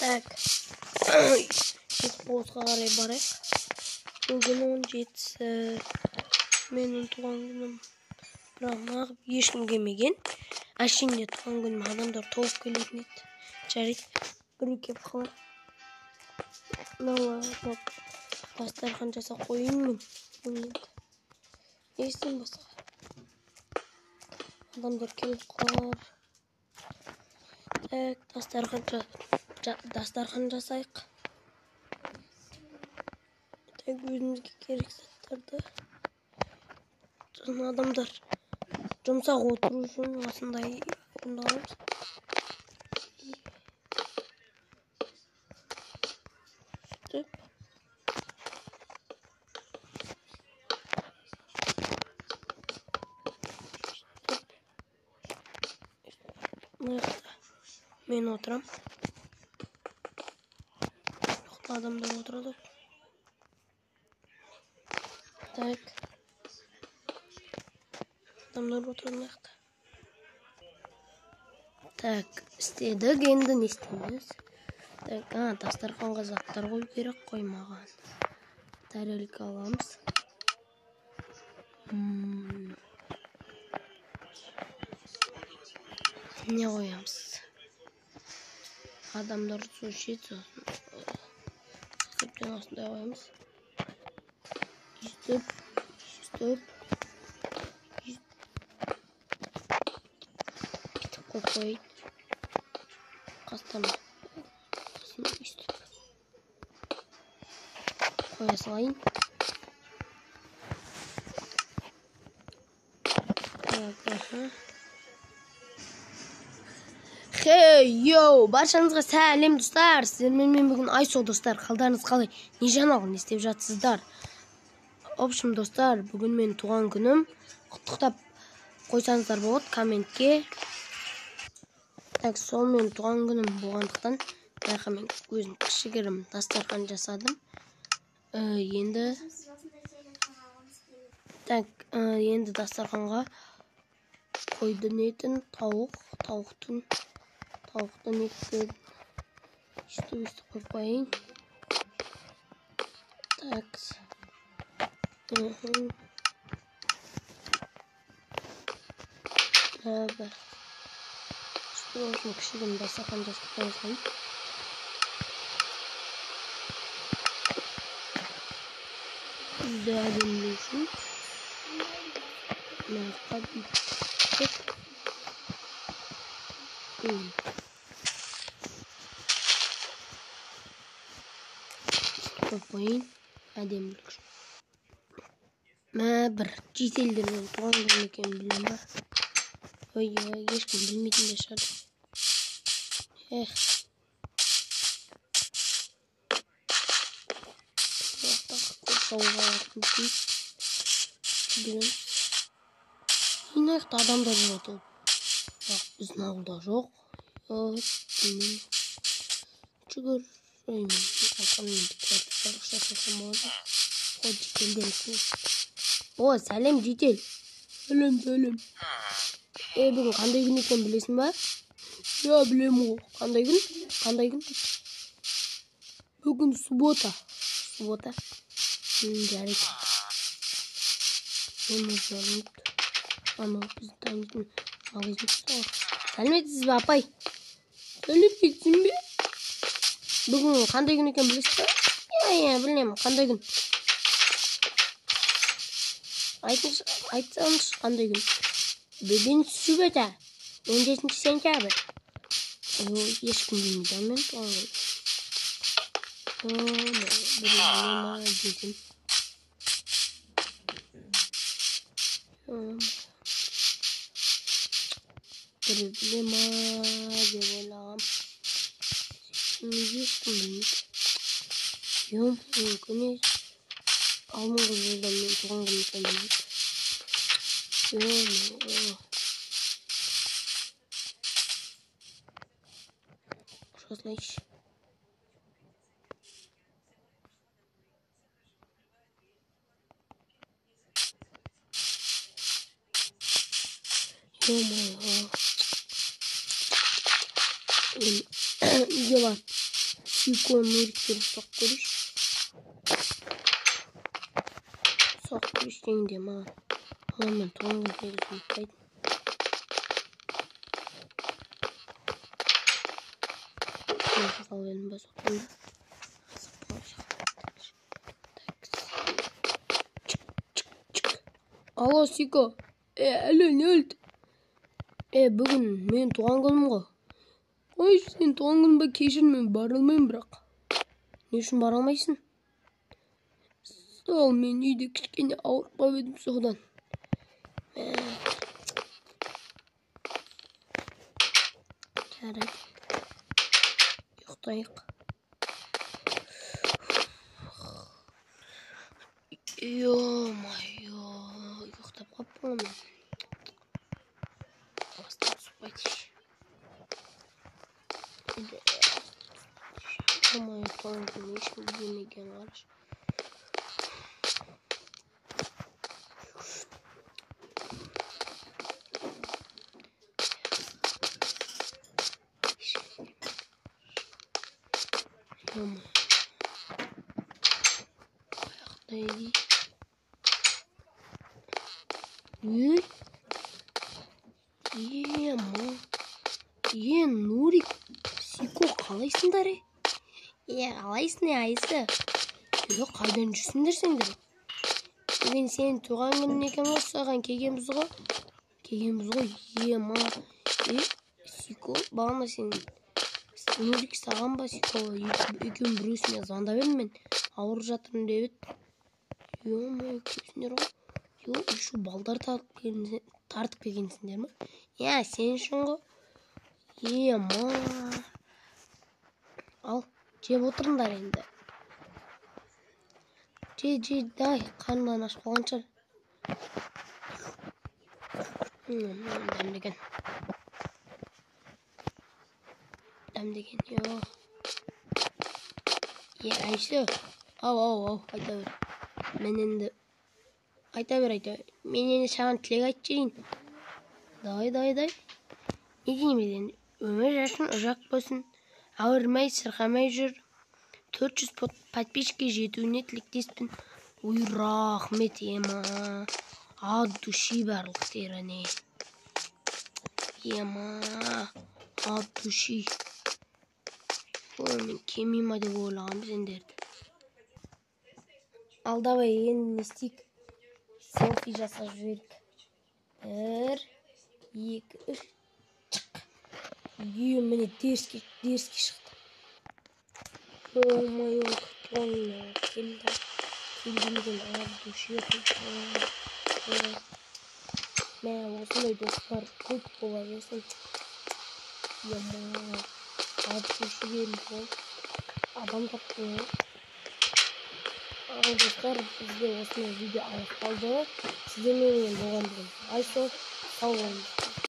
Так, босқа қарай барайық. Бүгін 17-сі, менің туған күнім. Бірақ неғып ешкім келмеген. Әшейінде туған күнім адамдар толып келетін еді. Жарайды, біреу келіп қалар. Мынау дастархан жасап қояйын мен. Не істеймін басқа? Адамдар келіп қалар. Так, дастархан жасайық. Так, өзімізге керек заттарды. Сосын адамдар жұмсақ отыру үшін осындай орынды аламыз. Сөйтіп. Мына жақта мен отырам. Адамдар отырады. Так. Адамдар отырады мына жақта. Так, істедік, енді не істейміз? Так, дастарханға заттар қою керек қой маған. Тарелка аламыз. Не қоямыз? Адамдар су ішеді, сосын есептен осындай қоямыз. Өйстіп, өйстіп, бүйтіп қойып қояйын. Қастарына сосын өйстіп қоя салайын. Так, аха. Хей, йоу, баршаңызға сәлем достар. Сіздермен мен бүгін Айсо достар. Қалдарыңыз қалай? Не жаңалық, не істеп жатсыздар? В общем, достар, бүгін менің туған күнім. Құттықтап қойсаңыздар болады комментке. Так, сол менің туған күнім болғандықтан, байқа мен өзім кішігірім дастархан жасадым. Енді так, енді дастарханға қойдың етін, тауық, тауықтың етін өйстіп қойып қояйын. Так. Бір. Осыны кішігірім дастархан жасап қоя салайын. Үйді әдемілеу үшін мына жаққа бүйтіп. Қойып қояйын әдемілік үшін. Мә, бір шетелдер менің туған күнім екенін білем ба? Ой, ешкім білмейтін де шығар. Эх. Мына жақта адамдар жүреді. Бірақ біздің ауылда жоқ. Білмеймін. Жүгір. О, сәлем, житель. Сәлем, сәлем. Бүгін қандай күн екенін білесің ба? Иә, білемін ғой. Қандай күн? Қандай күн? Бүгін суббота. Суббота. Жарайды. Анау бізді танитын магазин. Сәлеметсіз бе, апай? Сәлеметсің бе? Бүгін қандай күн екенін білесіз бе? Иә, білемін. Қандай күн? Айтсаңызшы, қандай күн? Бүгін суббота, 17 сентябрь. Ешкім білмейді, мен туған күн. Біреу біле ма десем. Біреу біле ма деп ойлағам. Ешкім білмейді. Мүмкін алдыңғы жылда мен туған күнім екенін білмейді. Жазылайыншы. Ё-моё. Үйге барып Сико Нуриктерді соғып көрейінші. Соғып көрейінші дегенде маған. Олармен туған күн негізі ұмытпайтын. Салып едім ба соқтым да. Алло, Сико. Алло, не өлді? Бүгін менің туған күнім ғой. Ой, сен туған күнің ба? Кешір, мен бара алмаймын бірақ. Не үшін бара алмайсың? Сол, мен үйде кішкене ауырып қалып едім содан. Жарайды. Ұйықтайық. Ё-моё, ұйықтап қалыппын ғой мен. Ё-моё, туған күн ешкім білмеген қарашы. Ё-моё. Аяқта еді. Ей. Ема. Нурик, Сико, қалайсыңдар, е? Қалайсың, Айсы? Қайдан жүрсіңдер сендер? Бүгін сенің туған күнің екен ғой, саған келгенбіз ғой. Келгенбіз ғой, ема. Сико, бағана сен Нурик саған ба, Сико, екеуінің біреусіне звондап едім мен. Ауырып жатырмын деп еді. Ё-моё, келсіңдер ғой. Ё, еще балдар тартып келгенсіңдер ма? Иә, сен үшін ғой. Ема. Ал, жеп отырыңдар енді. Же, же, дай, қарындан ашып қалған шығар. Дәмді екен. Дәмді екен, ё. Айсы. Ау, ау, ау, айта бер. Мен енді айта бер, айта бер. Мен енді саған тілек айтып жіберейін. Давай, давай, давай. Не деймін енді? Өмір жасың ұзақ болсын. Ауырмай, сырқамай жүр. 400 подписчикке жетуіне тілектеспін. Ой, рахмет, ема. От души барлықтарына. Ема. От души. Ой, мен келмей ма деп ойлағанмын сендерді. Ал давай, енді не істейік? Селфи жасап жіберейік. 1, 2, 3. Шық. Міне дерзкий шықты. Ё-моё, келді. Келді от души. Мә, осындай достар көп бола берсін. Ё-моё, от души берілді ғой. Адам тапты ғой. Ал достар, бізде осындай видео аяқталды. Сіздермен болған бүгін Айсо. Сау болыңыздар.